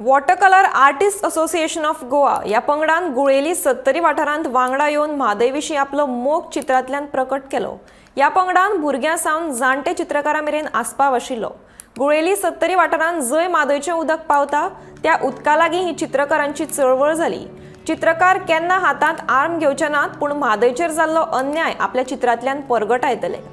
Water colour artist association of Goa ह्या पंगडान गुळेली सत्तरी वाठारांत वांगडा येवन म्हादय विशीं आपलो मोग चित्रांतल्यान प्रकट केलो. ह्या पंगडान भुरग्यां सावन जाणटे चित्रकारां मेरेन आस्पाव आशिल्लो. गुळेली सत्तरी वाठारांत जंय म्हादयचें उदक पावता त्या उदका लागीं ही चित्रकारांची चळवळ जाली. चित्रकार केन्ना हातांत आर्म घेवचे नात, पूण म्हादयचेर जाल्लो अन्याय आपल्या चित्रांतल्यान परगटायतले.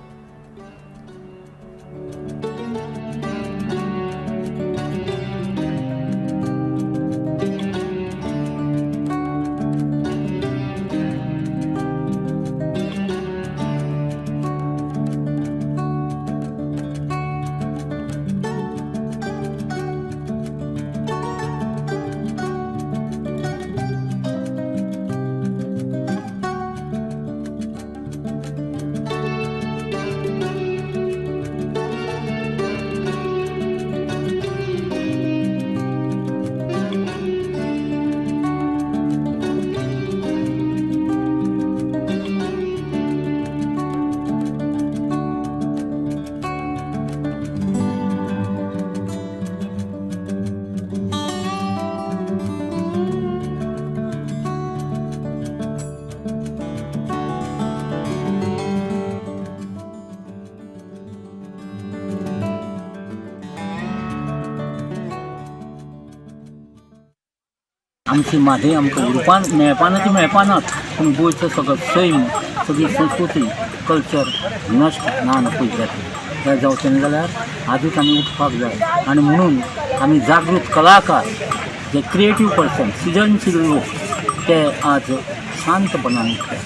आमची म्हादय आमकां उरपान मेळपाना ती मेळपानाच, पूण गोंयचो सगळो सैम, सगळी संस्कृती, कल्चर नश्ट ना नपयत जातली. हें जावचें न्ही जाल्यार आजूच आमी उठपाक जाय. आनी म्हणून आमी जागृत कलाकार, जे क्रिएटीव पर्सन, सृजनशील लोक, ते आज शांतपणान उठले.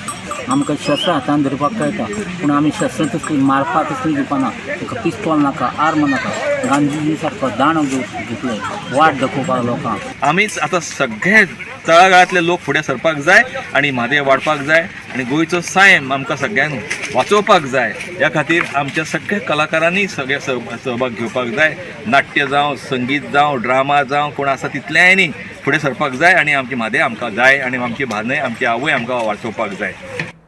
आमकां शस्त्र हातान धरपाक कळटा, पूण आमी शस्त्र तसली मारपाक तसली दिवपाना. तांकां पिस्तोल नाका, आर्म नाका. गांधीजी सारको दांडो घेतले वाट दाखोवपाक लोकांक. आमीच आतां सगळे तळागाळांतले लोक फुडें सरपाक जाय आनी म्हादय वाडपाक जाय आनी गोंयचो सैम आमकां सगळ्यांक वाचोवपाक जाय. ह्या खातीर आमच्या सगळ्या कलाकारांनी सगळे सहभाग घेवपाक जाय. नाट्य जावं, संगीत जावं, ड्रामा जावं, कोण आसा तितल्यांनी फुडें सरपाक जाय आनी आमची म्हादय आमकां जाय आनी आमची भानय, आमची आवय आमकां वाचोवपाक जाय.